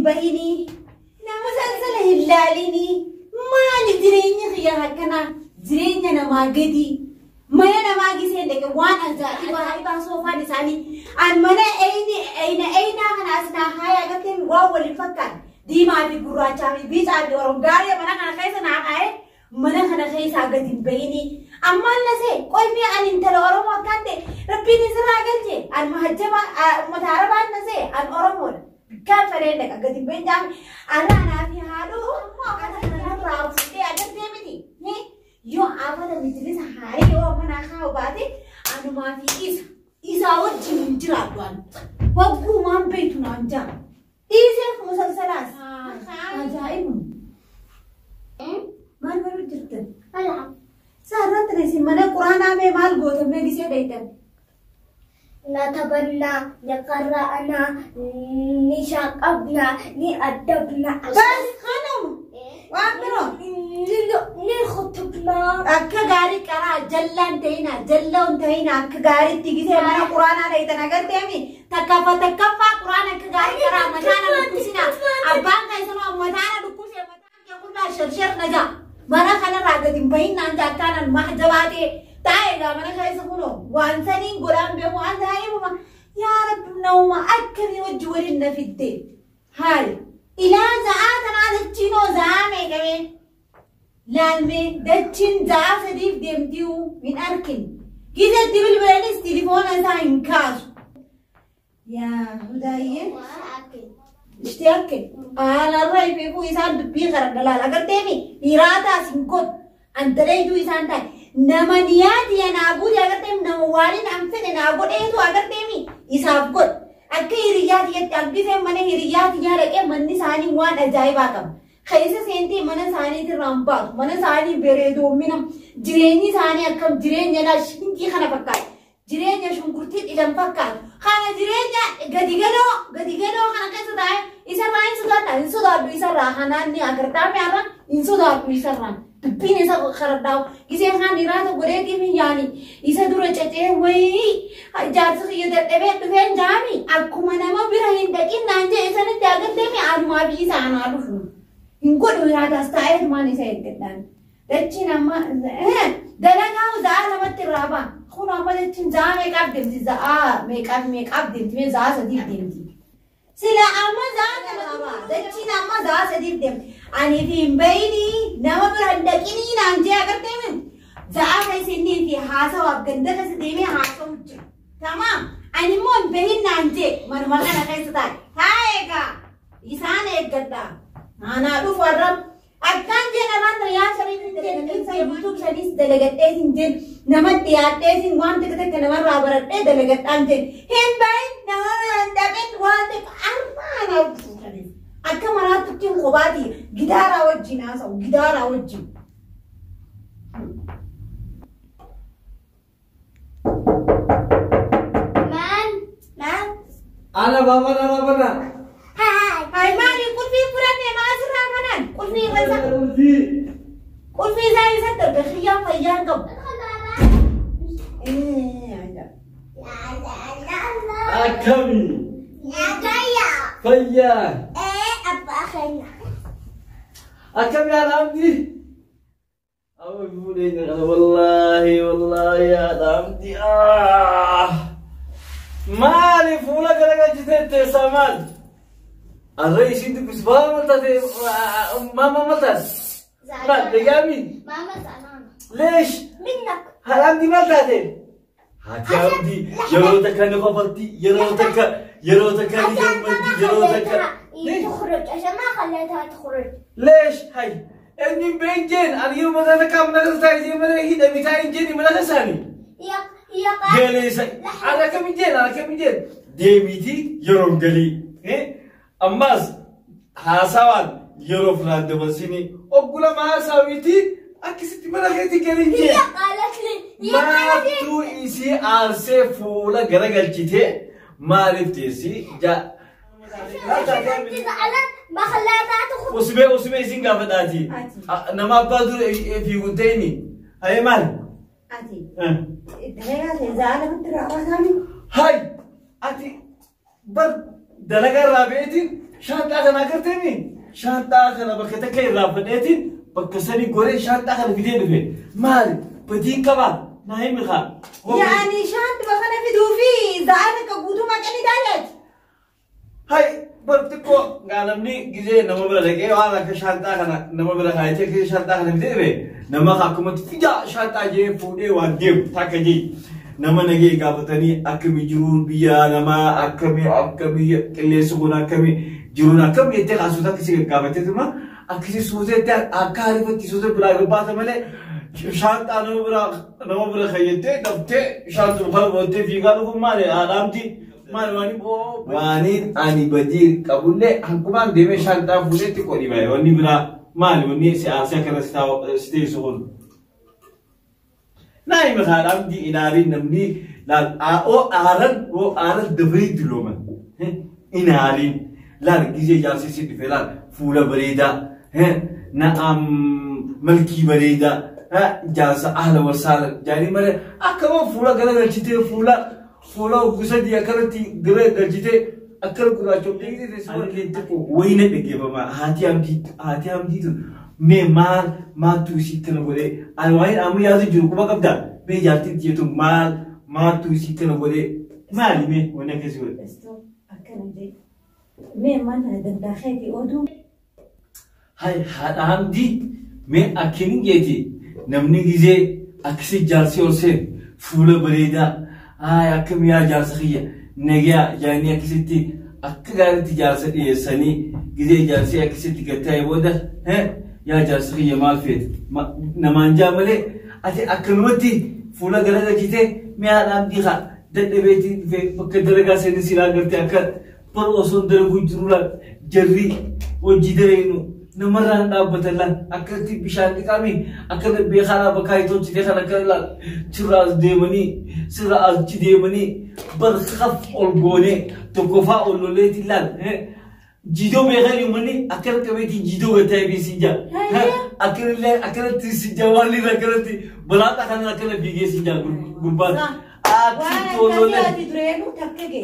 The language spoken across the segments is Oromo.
gadi hin bahinii, nama salsala hin laalinii. Maali jireenyi kiyya akkanaa? Jireenya namaa gadi. Mana namaa gisee dhaqe waan ajaa'ibaa soofaan isaanii. An mana eyni eyna eynaa kana as naa haaya agartee waan waliin fakkaatu. Diimaa fi gurraachaa fi biicaa fi orongaalee mana kana keessa naa kaa'ee mana kana keessaa gadi hin bahinii. Ammaan lasee qoymee ani intala Oromoo akkaan ta'e Rabbiin isirraa galche an mahajjaba uummata Arabaan nasee an Oromoodha. Bikkaan fedheen dhaqa gadi hin bahin jaame arra anaa fi haadhuu ammoo akkana kanarraa fuudhee agartee miti. Yoo afata mijilisa haaree yoo mana kaa'u baate anumaa fi isa isaa wajjin hin jiraadhu an. Wagguumaan beektu naan jaa. Dhiiseef musalsalaas. Ajaa'ibuma. Maal baruu jirtan? ألعب. Saarratti isin mana quraanaa mee maal gootan mee gisee dheeytan? نتبنى نقرأنا نشاقبنا نأدبنا. Bas kanuma. Waan biroo. نخطبنا. Akka gaarii qaraa jallaan ta'inaa jallaan ta'inaa akka gaariitti gisee mana quraanaa dheeytan agarteemi takkaffaa takkaffaa quraana akka gaarii qaraa mataana dhukkubsinaa abbaan keessanoo mataana dhukkubsee mataan kee qullaa sharshar na jaa mana kanarraa gadi hin bahin naan jaa akkaanaan mahjabaatee taa'ee egaa mana keessa kunoo waan saniin godhaan beeku waan taa'eefuma yaa rabbi nama akkamii wajji waliin na fidde haali ilaa za'aa tanaa dachiinoo za'aa meeqamee. Laalmee dachiin za'a sadiif deemtuu hin argine. Gizeetti bilbilanis tilifoona isaa hin kaasu. Yaa Hudaayyee. Ishti akke. Aanarra ifeefuu isaan dubbii karadha laal agarteemi dhiiraataas hin godhu. Antaleetuu isaan taate. Nama niyaati naa guute agarteemi nama waaliin an fedhe naa godheetu agarteemi isaaf godhu. Akka hiriyyaa tiyyatti argisee mana hiriyyaa tiyyaa dhaqee manni isaanii waan ajaa'ibaa qaba. Keessa seentii mana isaaniitirraa hin baatu. Mana isaanii bareedoomina. Jireenyi isaanii akkam jireenya laa shintii kana fakkaata. Jireenya shunkurtii dhilan fakkaatu. Kana jireenya gadi galoo gadi galoo kana keessa taa'ee isarraa hin sodaadha. Hin sodaadhu isarraa kanaan ni agartaa mi'arra hin sodaadhu isarraa. Dubbiin isa karadhaa'u. Gisee kaan dhiiraata godheetiif hin yaani. Isa dura cacee wayii jaarsi kiyya dadhabee dhufeen jaami akkuma nama bira hin dhaqin naan jee isanitti agartee mi anumaa fi isa anaa dhufu. Hin godhu yaadaas taa'ee maan isa eeggadhaan. Dachiin amma dalagaa za'a lamatti irraa ba'a. Kun amma dachiin za'a meeqaaf deemti? Za'a meeqaaf meeqaaf deemti? Mee za'a sadiif deemti. Sila amma za'a irraa ba'a. Dachiin amma za'a sadiif deemti. Ani fi hin bayinii nama bira hin dhaqinii naan jee agartee miti. Za'a keessa inni fi haasawaaf ganda keessa deemee haasawu jira. Tamaam. Ani immoo hin bahin naan jee manuma kana keessa taa'e. Taa'e egaa isaan eeggadha. Anaa dhufu har'a akkaan jeen arraan yaa shariif hin jeen YouTube shanis dalagadhee hin jeen nama dhiyaadhee hin waan takka takka namarraa baradhee dalagadhaan jeen hin bahin nama hin dhaqin waan takka arraa anaa dhufu shariif. Akka maraatutti hin kophaati gidaaraa wajjin haasa'u gidaaraa wajjin. من من Ana baba na bana. هاي. Hai maali qulfii fudhanne maa asirraa kanaan qulfii irra isa qulfii isaa isa darbe xiyyaan fayyaan qabu. ادخل بابا. Eh, ajaa'ib. لا لا لا لا. Akami. يا جاية. Fayya. ايه ابا اخينا. Akami alhamdi. Abu bude ne wallahi wallahi ya alhamdi. Ah. Mali fuula garagalchiteette samal. Arra ishiin dubbis baa maltate mama maltas. Mal legami. ماما زعلانة Leesh. منك. Haramdi maal taate? Haati Hamdi yeroo takka ni kofalti, yeroo takka yeroo takka ni عشان gammadi, ما yeroo takka. خليتها تخرج، عشان ما خليتها تخرج. Leesh hay. Eenyuun beenjeen ani yeroo mataa takka mana keessa taa'ee mana hidhame taa'ee jeen mana keessaani. هي هي قالت Galeessa. Ana akkamiin jeen ana akkamiin jeen. Deemiiti yeroon galii. Ammas haasawaan yeroo filaan dabarsini oggulama haasawiiti akkasitti mana keetti galiin هي jeen. قالت لي هي قالت لي Maaltu isii aarsee fuula garagalchitee maaliif teessi? عشان انت زعلان ما خليتها تخرج. Usubee usubee isin gaafadhaati. Ati. Nama abbaa dura fiiguun ta'ini. Hayee maal? Ati dalagaa ta'e za'a lamatti irraa baasaami. Hay! Ati bar dalagaa irraa beetiin Shaanxaa kana agarteemi? Shaanxaa kana bakka takka irraa fadheetiin bakka sanii goree shaanxaa kana fidee dhufe. Maali? Badiin qabaa? Naa himi kaa. Yaani shaanxuma kana fiduu fi za'aa takka guutuu maqanii taatee. Hai, bar xiqqoo gaa namni gizee nama bira dhaqee waan akka shaanxaa kana nama bira kaayatee gizee shaanxaa kana fidee dhufe nama akkumatti fidaa shaanxaa jee fuudhee waan deemu takka jee nama nagee gaafatanii akkami jiruun biyya namaa akkami akkami qilleensi kun akkami jiruun akkami jettee kaasuuta akkasii gaggaafatee tuma akkasii suuteetti akka ariifachiisuutu biraa gabbaata malee shaanxaa nama bira kayyattee dhaftee shaanxuma kana boottee fiigaa dhufuun maali haadhaamti maali waani waaniin ani badii qabullee hanqumaan deemee shaanxaa fuudheetti qodhi bahe wanni biraa maali wanni si aarsee akkana si teessu kun. Naa himi haadhaamti inaariin namni laal oo aaran oo aaran dabarii dulooman inaariin laal gizee jaarsi si dhufe laal fuula bareedaa na'am malkii bareedaa jaarsa ahla wasaala jaanii malee akkama fuula garagalchitee fuula fuula gusadii akkanatti garagalchitee akkana gurraachomtee gisee xiqqoo wayina dhaggeeffama haati hamdii tun mee maal maaltu isii kana godhee ani waa'een amma yaadu jiru quba qabdaa mee jaartiin jettu maal maaltu isii kana godhee maali mee wanni akkasii godhe. Akkana jee. Mee maal kana danda'eeti oduu. Hai haadha hamdii mee akkamiin jeeti namni gizee akkasii jaarsii ol seenu fuula bareedaa haay akkam yaa jaarsa kiyya nagaa jaanii akkasitti akka gaariitti jaarsa dhiyeessanii gizee jaarsii akkasitti gattaa'e booda yaa jaarsa kiyya maal feete namaan jaa malee ati akkanumatti fuula garagalchitee mee haadha hamdii haa dadhabeetii dhufee bakka dalagaa seenii silaa gartee akka bar osoo dalaguu jiru laal jarri hojii dalagnu namarraan dhaabbatan laal akkatti bishaan dhiqaami akkana beekaa bakka tolchitee kan akkana laal sirraa as deemanii sirraa achi deemanii barkaf ol goonee tokkoffaa ol loleetii laal jidoo beekan uummanni akkana qabeetii jidoo gataa fi jaa akkanallee akkanatti si jaa waan irra akkanatti balaaxa kana akkana fiigee si jaa gurbaan.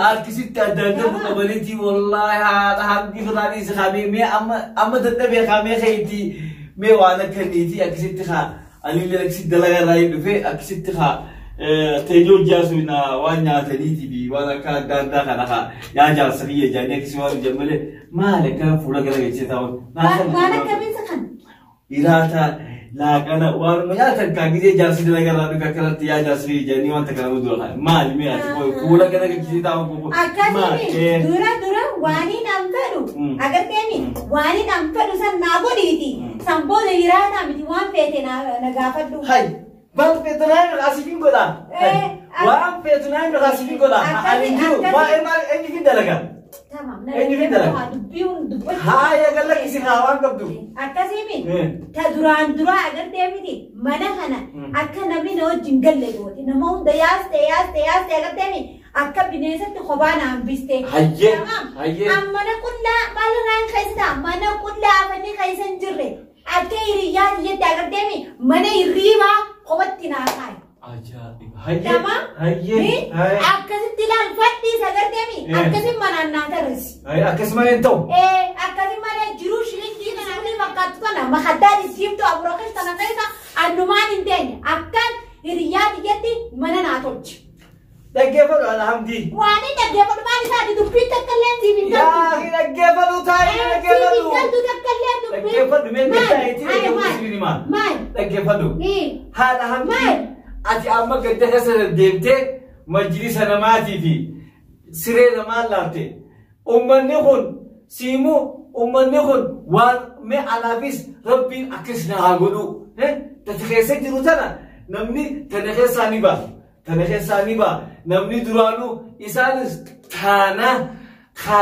Akkasitti adda adda qabaniiti wallaahi haadha hamdii firaanii si kaamee mee amma dadhabee kaamee keetii mee waan akkaniiti akkasitti haa anillee akkasitti dalagaa irraa dhufee akkasitti haa teejoo jaasu na waan nyaataniiti fi waan akka adda addaa kana haa yaa jaarsa kiyya jaanii akkasii waan hojjan malee maali akkana fuula garagalchee taa'uun. Waan akkamiin kan? Iraata laaqana waanuma nyaatan kaa gizee jaarsi dalagaa irraa dhufe akkanatti yaa jaarsi kiyya jaanii wanta kana dura maali mee ati fuula garagalchitee taa'uun kun Akkasii dura dura waaniin an fedhu agarteemi waaniin an fedhu san naa godhiiti san booda hiraataa miti waan feete na gaafadhu. Hai waan feete naa himi asiifin godha. Waan feete naa himi asiifin godha. Ani jiru maal eenyu fin dalagaa. Eenyu fin dalagaa. Haaya galakkisi haa waan qabdu. Akkasii ta duraan duraa agartee miti mana kana akka namni na wajjin galle goote nama hunda yaaste yaaste yaaste agartee miti akka bineensatti kophaa na hambiste. Hayyee hayyee. Mana qullaa maalirraan keessa mana qullaa afanii keessa hin jirre akka hiriyyaa hiyyetti agartee miti mana hirriibaa kophatti naa kaaye. Ajaa'iba! Hayyee hayyee Akkasitti ilaalfadhiis agartee miti akkasi manaan naa tarrisi. Akkasuma hin ta'u. Akkasi malee jiruu shilingii kana inni fakkaattu kana makaddaa dhisiiftu aburakis kana keessa annumaan hin teenye akkan hiriyyaa hiyyetti mana naa tolchi. Dhaggeeffadhu alhamdii. Waan inni dhaggeeffadhu maal isaati dubbiin takka illee siif hin galtu. Yaa dhaggeeffadhu taa'ee dhaggeeffadhu. Siif hin galtu takka illee dubbiin. Dhaggeeffadhu mee taa'eetii dhaggeeffadhu siif himaa. Maal? Dhaggeeffadhu. Haadha hamdii. Maal? Ati amma gadda keessa deddeemtee majlisa namaatii fi siree namaa laalte. Uummanni kun siimuu uummanni kun waan mee alaafis rabbiin akkas na haa godhu. Tati keessa jiru tana namni tana keessaa ni ba'a. Tana keessaa ni ba'a. Namni duraanuu isaanis taana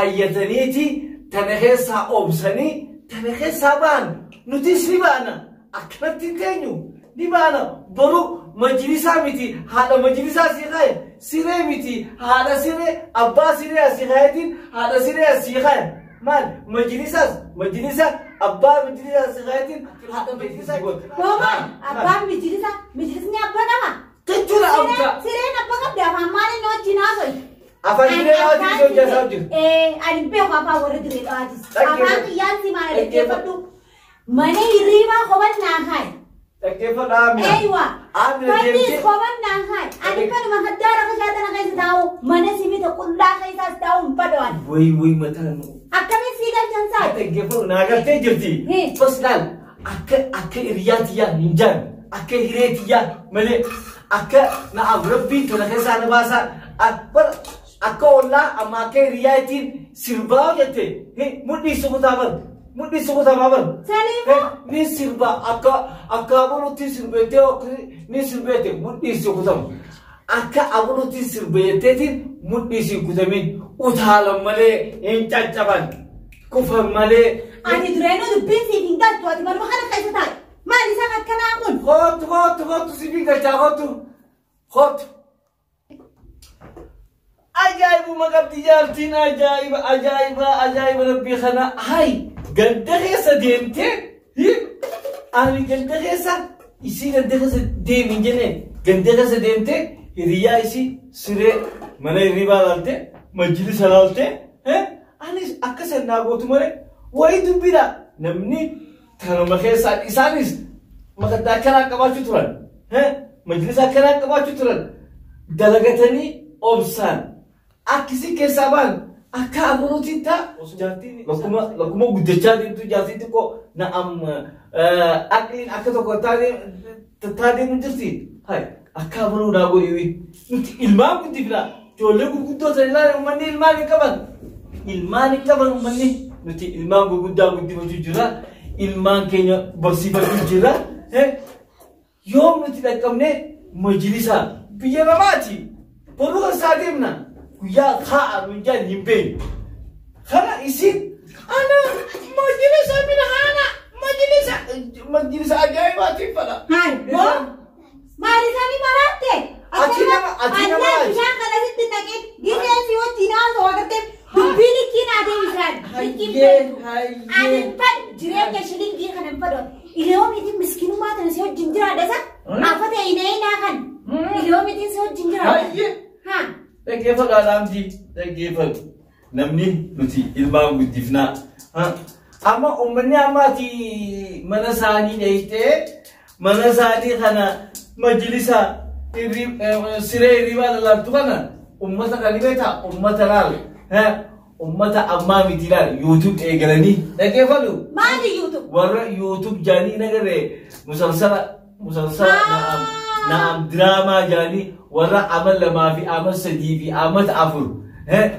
kaayyataniiti tana keessaa obsanii tana keessaa ba'an nutis ni baana akkanatti hin teenyu ni baana boru majlisaa miti haadha majlisaa sii kaaye siree miti haadha siree abbaa siree asii kaayetiin haadha siree asii kaaye maal majlisaas majlisa abbaa majlisaa asii kaayetiin haadha majlisaa godha. Booba abbaan majlisa majlisni abbaa qaba. Jechuudha abba. Sireen abbaa qabdi afaan maaliin wajjin haasoyi. Afaan dirree dhawaatiin si hojjaa jiru. Ani beeku afaan warra dirree dhawaatis. Afaan kiyyaan si maana dhaggeeffadhu. Mana hirriibaa qobannaa kaayi. Dhaggeeffadhu Aamina. Eeywa. Aamina Fannis deemtee. qobannaa kaayi. Ani kanuma haddaara kashaatana keessa taa'u mana simita qullaa keessaas taa'u hin badawaan. Wayi wayi mataan. Akkamiin sii galchan saa? Dhaggeeffadhu naa galtee jirti. Bas laal akka akka hiriyaa tiyyaa hin jaan akka hiree tiyyaa malee akka na'aaf rabbiin tola keessaa na baasaa akka ollaa amma akka hiriyaa ittiin sirbaa jette mudhii sukutaa bar mudhii sukutaa bar. Saniifuu. Ni sirba akka akka abulutti sirbeetee ni sirbeete mudhii sukutamu. Akka abulutti sirbeeteetiin mudhii sukutamin utaalan malee hin caccaban kufan malee. Ani dureenuu dubbiin siif hin galtu ati manuma kana keessa taa'e. Maal isaan akkanaa kun? Kootu kootu kootu siif galchaa kootu kootu. Ajaa'ibuma qabdi jaartiin ajaa'iba ajaa'iba ajaa'iba rabbii kana hay ganda keessa deemtee ani ganda keessa isii ganda keessa deemi hin jenne ganda keessa deemtee hiriyaa isii siree mana hirribaa laalte majlisa laalte anis akka sannaa gootu malee wayii dubbidha namni tanuma keessaa isaanis makaddaa akkanaa qabaachuu turan majlisa akkanaa qabaachuu turan dalagatanii obsaan akkisi keessaa ba'an akka aburuutiin ta'a. Lakkuma guddachaa deemtu jaartiin xiqqoo na'am aqliin akka tokko taatee jirti. Akka aburuu naa godhi nuti ilmaan guddifna ijoollee gurguddoo ta'e ilaali uummanni ilmaan hin qaban. Ilmaan hin qaban uummanni nuti ilmaan gurguddaa guddifachuu jira. Ilmaan keenya barsiifachuu jira. Yoom nuti dhaqqabne majlisa biyya namaati. Boruu kan isaa deemna. Guyyaa kaa'a nuun jaan hin beeknu. Kana isin ana majlisa mina haana majlisa majlisa ajaa'ibaatiin fadha. Hayi boo maal isaanii maraatte? Ati nama ati nama. Annaan bishaan kana sitti naqee gisee si wajjin haasa'u agartee dubbiin ittiin haatee bishaan. Ittiin beektu. Ani fadhu jireenya shilingii kana hin fadhu. Iloomiitiin miskiinummaa tana si wajjin jiraadha isa. Afata ineenaa kan. Iloomiitiin si wajjin jiraadha. Hayyee. Haa. Dhaggeeffadhu Alaamtii dhaggeeffadhu. Namni nuti ilmaan guddifnaa. Amma uummanni ammaati mana isaanii dheeyitee mana isaanii kana majlisa siree hirribaa lallaaltu kana uummata kan beektaa uummata laal uummata ammaa miti laal yuutuub eegalanii dhaggeeffadhu. Maali yuutuub? Warra yuutuub jaanii nagarree musalsala musalsala na'am diraamaa jaanii warra ama 2 fi ama 3 fi ama 4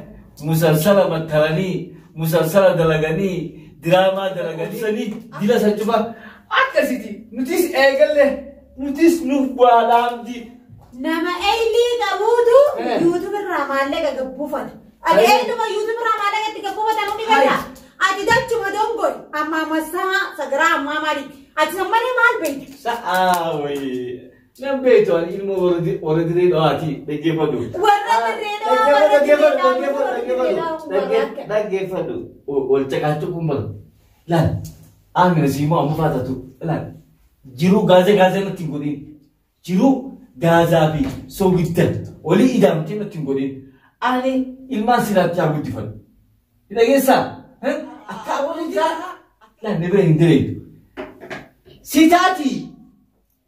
musalsala mattalanii musalsala dalaganii diraamaa dalaganii dila san cufa akkasiti nutis eegalle nutis nuuf bu'aadhaamti. Nama eilii qabuutu yuutuub irraa maallaqa gabbuufata. Ati eenyuma yuutuub irraa maallaqa itti gabbuufata nuti beektaa? Ati dachuma dongori amma masaa sagaraa ammaa maali? Ati sammalee maal beekta? Sa'aa wayii. Nan beektu ani ilmoo warra dirree dhawaati dhaggeeffadhu. Warra dirree dhawaa warra dirree dhawaa Dhaggeeffadhu. Wal caqaachuu kun bara. Laal Aamina siimoo amma faatatu laal jiruu gaazee gaazee natti hin godhin. Jiruu gaazaa fi soogidda olii idaamtee natti hin godhin. Ani ilmaan siraatti haa guddifadhu. Dhageessaa? Akka abuun jira. Laal ni bira hin direetu. Sitaati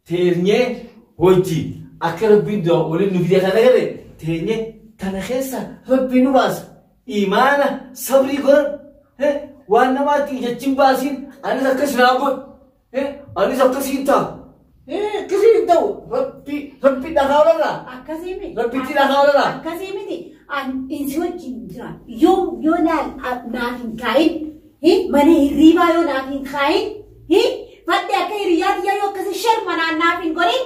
teenyee hojii akka rabbiin du'a waliin nu fide kana gale teenyee tana keessa rabbiin nu baasa. Imaana sabrii godhan waan namaatti ijachin baasiin anis akkas naa godhu anis akkasiin ta'a. Akkasiin hin ta'u rabbi dhagaa olarraa. Akkasii miti. Rabbitti dhagaa olarraa. Akkasii miti. Ani si wajjin jira. Yoo laal naaf hin kaa'in mana hirriibaa yoo naaf hin kaa'in fadhi akka hiriyaa tiyyaa yoo akkasii sharma naaf hin godhin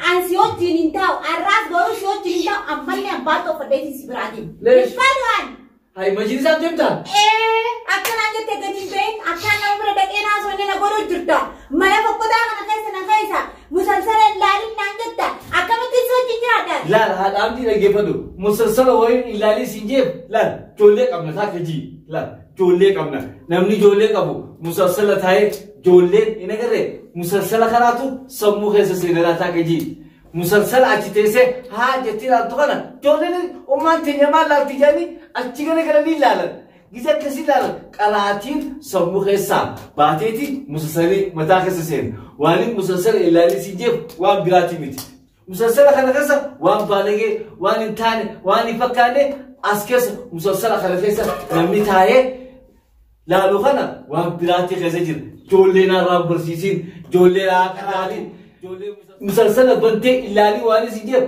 ani si wajjin hin taa'u. Arraas garuu si wajjin hin taa'u ammallee abbaa ta'u fadhee si biraatiin. Leesh. Hin fadhu ani. Hayi majlisaan deemtaa? Akkanaan jettee gadi hin bahin akkaan nama bira dhaqee naasoo inni na godhu jirta. Mana fokkotaa kana keessa na keessa musalsala ilaalin naan jetta. Akkamitti si wajjin jiraadha? Laal haadhaamtii dhaggeeffadhu. Musalsala wayiin ilaalii siin jeef laal ijoollee qabna taaka jii laal ijoollee qabna. Namni ijoollee qabu musalsala taa'ee ijoolleen hin agarree musalsala kanaatu sammuu keessa seenaa taaka jii. Musalsala achi teessee haa jettee ilaaltu kana ijoolleen ummaan teenya maal laalti jedhanii achi gara galanii ilaalan. Gisa akkasii ilaalan qaraatiin sammuu keessaa baateeti musalsalii mataa keessa seenu. Waan musalsala ilaalii si jeef waan biraati miti. Musalsala kana keessa waan baalagee, waan hin taane, waan hin fakkaanne as keessa musalsala kana keessa namni taa'ee laalu kana waan biraatti keessa jira. Ijoollee narraa barsiisin, ijoollee qaraatiin, musalsala bantee ilaalii waan isin jeef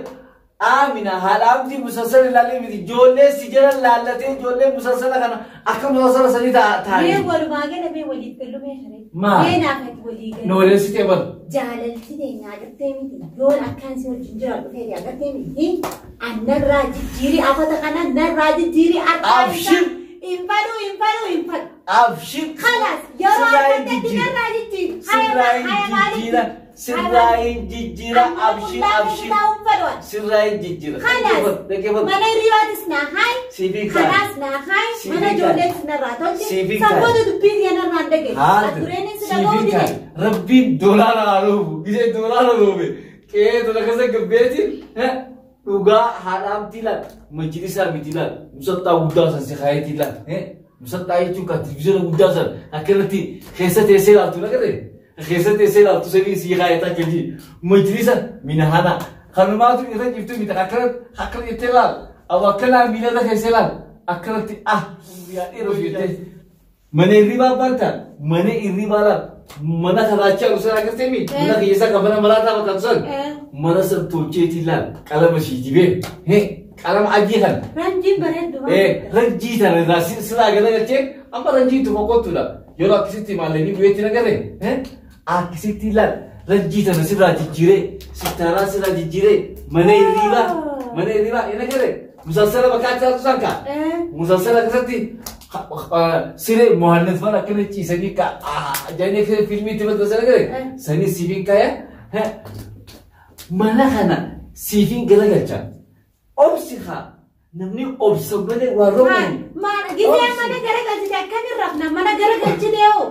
Amina haadha abdii musalsala ilaalii miti ijoollee si jala laallatee ijoollee musalsala kana akka musalsala sanii Mee taa'anii. walumaa gala mee waliif gallu mee haree? Maal? Mee naaf ati walii Na galu. waliin si teeman. Jaalalti teenya agartee miti. Yoon akkaan si wajjin jiraadhu fedhe agartee miti. Annarraa jijjiirii afata kana narraa jijjiirii harkaa Abshir. Hin fadhu hin fadhu hin fadhu. Abshir. Khalas yeroo Sirraa hin argattetti jijjiira. narraa jijjiiri. Sirraa hin jijjiira. Sirraa hin jijjiira. Abshir abshir. Sirraa hin jijjiira. Khalas. Dhaggeeffadhu. Mana hiriyootis naa hayi. Siifii kaa'e. Kanaas naa hayi. Siifii Mana kaa'e. ijoolleetis narraa tolche. Siifii kaa'e. Saboota dubbii kiyya narraa hin dhagaye. Haadha. Atureenis dhaga'uu Siifii dide. kaa'e. Rabbiin doolaara haa roobu. Gisee doolaara roobe. Qe'ee tola keessa gabbeetiin dhugaa haadha abdii laal. Majlisaa miti laal. Musaxxaa guddaa san si kaayetii laal. Musaxxaa jechuun kan televizyiina guddaa san akkanatti keessa teessee laaltu nagarree. Keessa teessee laaltu sanii si kaayetaa akka Majlisa mina hana. Kanumaatu irra jirtu miti akkana akkana jettee laal. Abu akkanaa miilarra keessee laal. Akkanatti ah guyyaa dheeraa jettee. Mana hirribaa baanta mana hirribaa laal mana karaachaa dhusan agartee mi mana keessa kan mana maraataa bakka san mana san tolcheetii laal qalama sii dibee qalama adii kana Ranjiin bareeddu. ranjii tana irraa silaa garagalchee amma ranjiin tuma qottuudha yeroo akkasitti maallaqni bu'eetti nagarre akkasitti laal ranjii tana sirraa jijjiiree sittaaraa sirraa jijjiiree mana hirribaa hin agarre musalsala bakka achaatu san kaa musalsala keessatti siree Mohaannet fana akkana ciisanii ka jedhanii akka fiilmiitti maxxansan agarre sanii siifiin kaaya mana kana siifiin garagalcha obsi haa namni obsa malee waan roobani. Maal gisee mana garagalchite akkamiin rafna mana garagalchite hoo.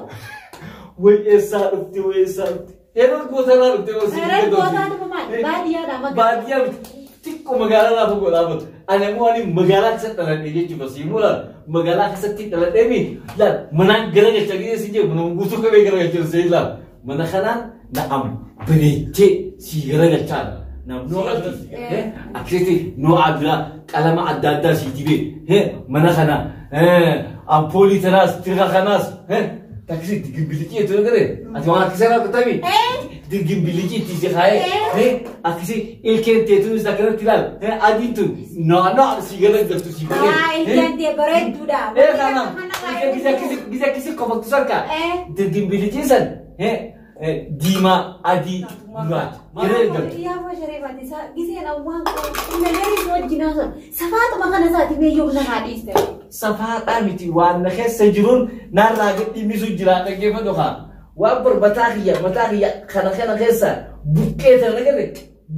Way eessaa dhufte way eessaa dhufte yeroo gootarraa dhufte hoo siifiin Yeroo gootaa dhufu maal baadiyyaadha magaalaa. Baadiyyaa miti xiqqoo magaalaa lafa godhaa ani immoo ani magaalaa keessatti dhaladhe jechuudha siimuu laal magaalaa keessatti dhaladhee mi laal manaan garagalcha gisee si jedhu mana guutuu qabee garagalcha si laal mana kanaan na'am bareechee si garagalchaa namnoo qalti akkasitti noo'a biraa qalama adda addaa si dibee mana kana ampoolii tanaas tirka kanaas takkisi digimbilicii jechuudha garee ati waan akkasii irraa kutami digimbilicii itti si kaayee akkasi ilkeen teetuunis akkanatti ilaal adiin tun no'a no'a si garagaltu si godhee. Haa ilkeen tee bareedduudha. Kana gisa akkasi kofaltu san kaa digimbilicii san diimaa adii gurraacha. Garagaltu. Yaa bashareeffaate giseen awwaan qulqulleerii wajjin haasa'u safaatuma kana isaati mee yoom namaa dhiiste. Safaadhaa miti waan na keessa jiruun narraa gadhiisu jira dhaggeeffadhu haa. Waan bar mataa kiyya mataa kiyya kana kana keessa buqqee tana agarre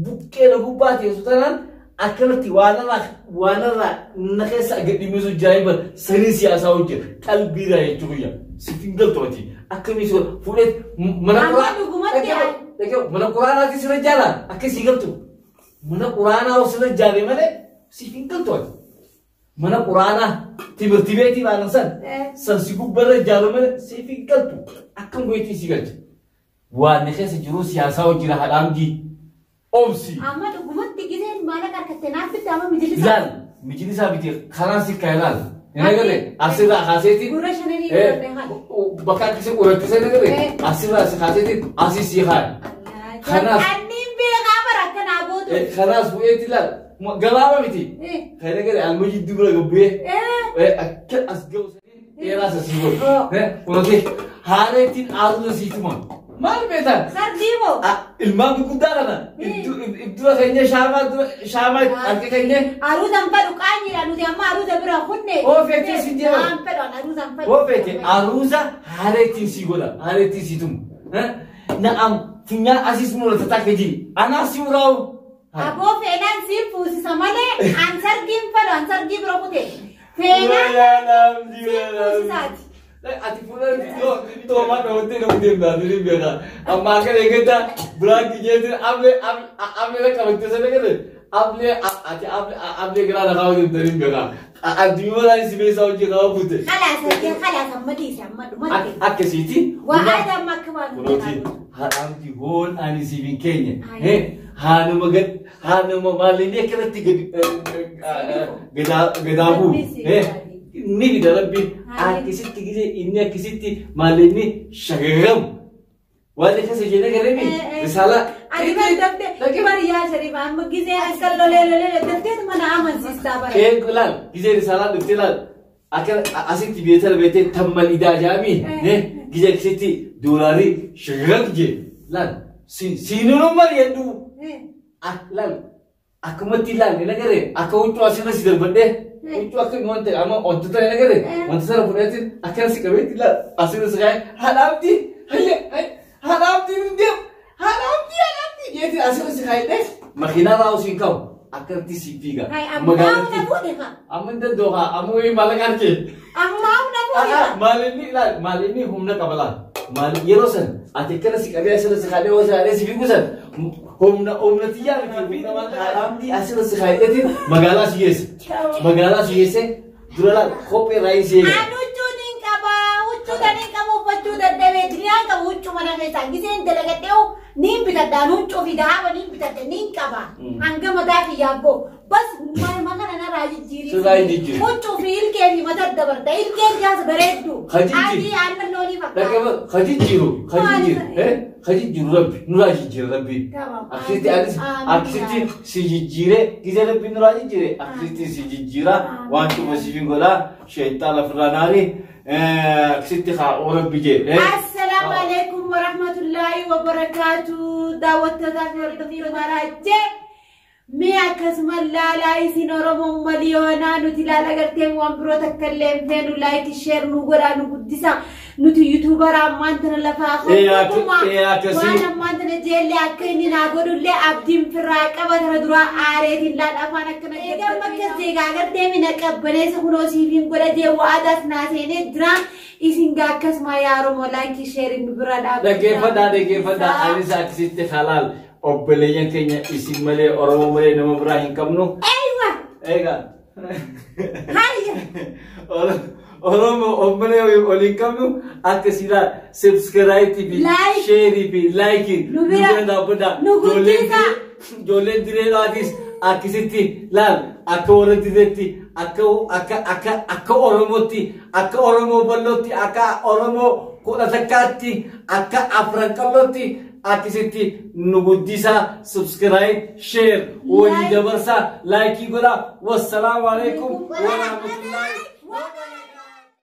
buqqee na gubbaa teessu tanaan akkanatti waanarraa na keessa gadhiisu jira bar sanii siyaasaa hojjeta qalbiirraa jechuu kiyya siif hin galtooti akkamii si fuudhee mana Amma dhugumatti mana quraanaati sirra jaala akkasii galtu mana quraanaa sirra jaale malee siif hin galtooti. Mana quraanaa timirti beetii baanan san san si gubbarra jaalu malee siif hin galtu akkam goetii si galcha. Waan na keessa jiru siyaasaa hojjira haadhaamgii obsi. Amma dhugumatti giseen maallaqa harkatte naaf bitte amma mijilisa. Ilaal mijilisaa miti karaan si ka'e ilaal. Hin agarre asirraa kaaseetiin Gurra shananii godhannee haala. bakka akkasii qorattisee hin agarre asirraa si kaaseetiin asii si kaa'e. Kanaaf Anniin beekaa bara akkanaa gootu. kanaas bu'eetti ilaal gabaaba miti. Kan agarre almajii dubra gabbu'ee. Akka as ga'u sanii dheeraa sasii godhu. Kunuunsi haala ittiin aaruu sasiituma. Maal beektan? Sardii moo? Ilmaan gurguddaa kana iddoo keenya shaamaa harka keenya Aruuza hin fedhu qaanyiidha nuti amma aruuza bira kunne. Oo feetee si jedha. Waan fedhu aruuza hin fedhu. Oo feete aruuza haala ittiin sii godha haala ittiin sii tumu. Na'am funyaan asiis mul'ata takka jiri anaas si uraa'u. Aboo feenaan si fuusisa malee an sargii hin fedhu an sargii bira kute. Feenaan si fuusisaati. Ati fuula toomaa dhawattee nama deemtaa ni beekaa. Amma akka eeggataa biraan kiyyeetiin amlee amlee qabattee sana gale amlee ati amlee garaa lafaa deemtee ni beekaa. Addunyaa si beesaa hojii qaba buute. Khalaas hayyee khalaas amma dhiise amma dhumatti. Akkasiiti. Waa aadaa amma akka waan Kunooti haadhaamti hoon ani siif hin keenye. Haanuma gad haanuma maalinni akkanatti gadi gadaabuu. Ni fida rabbi akkasitti gisee inni akkasitti maalinni shagagamu. Waan keessa isheen agarreemi risaalaa. Ati bar daftee bar yaa Shariif amma gisee akka lolee lolee dafteetu mana amansiistaa bara. Ee laal gisee risaalaa dhuftee laal akka asitti beetala beetee tamman idaa jaamii gisee akkasitti doolaarii shagagamu jee laal siinuun mari'adhu laal akkumatti laal ni agarree akka huccuu asirra si darbadhee huccuu akka wanta amma wantoota ni agarree wanta sana fudhatiin akkana si qabeetti laal asirra si kaa'ee haadhaabdii hayya haadhaabdii hin deemu haadhaabdii haadhaabdii jeetiin asirra si kaa'ee makiinaa raawus hin qabu akkanatti si fiiga Hai amma na fuudhe haa. Amma hin danda'u haa amma wayii maallaqa harkee. Amma na fuudhe haa. Maalinni ilaal maalinni humna qaba laal. Maal yeroo san ati akkana si qabee asirra si kaa'ee yoo si si fiigu san humna humna xiyyaa miti humna maallaqa asirra si kaa'eetiin magaalaa si geesse. Magaalaa si geesse dura laal kophee raayii si eega. Ani huccuu niin qaba huccuu taniin qabu uffachuu dadhabee diniyaan qabu huccuu mana keessaa giseen dalagadhee niin bitadha ani huccuu fi dahaaba niin bitadha niin qaba hanga mataa fi yaabboo bas malma kana narraa jijjiirii. Sirraa hin jijjiiru. Huccuu fi ilkee fi mata dabarta ilkeen jaas bareeddu. Ha jijjiiru. Adii aannan loonii fakkaata. Dhaqaba hajijjiiru hajijjiiru hajijjiiru rabbi nurraa jijjiira rabbi. Tamam. Akkasitti anis Amiin. akkasitti si jijjiire gisee rabbi nurraa jijjiire akkasitti si jijjiira waan cuma si fi godhaa sheexaa lafirraa naari akkasitti haa rabbi jee. Assalaamu alaikum warahmatullaahi wabarakaatu. Daawwattootaa fi hordoftoota maraajee. Mee akkasuma laalaa isin Oromoon maliyoonaa nuti ilaala garteen waan biroo takka illee hin feenu like share nu godhaa nu guddisa. Nuti yuutuubaraa ammaan tana lafaa Akkasii. waan ammaan tana jeellee akka inni naa godhullee abdiin firraa qaba tana duraa aareetiin laal afaan akkana eegaa bakka zeegaa gartee mina qabbaneessa kunoo siif hin godha jee waadaas naa seenee jira. Isin gaa akkasuma yaa Oromoo like share nu bira dhaabbata. Dhaggeeffadhaa dhaggeeffadhaa anis akkasitti halaal obboleeyyan keenya isin malee Oromoo malee nama biraa hin qabnu. Eeywa! Eegaa. Hayya! Oromoo obbolee waliin qabnu akka silaa subscribe fi Like. share fi like Nu bira- dhaabbadhaa. nu guddisaa. Ijoolleen direedhaatis akkasitti laal akka warra direetti akka akka akka akka Oromootti akka Oromoo bal'ootti akka Oromoo kudha takkaatti akka afran qallootti akkasitti nu guddisaa subscribe share walii Like. dabarsaa laayikii godhaa wassalaamu alaikum warahmatullahi.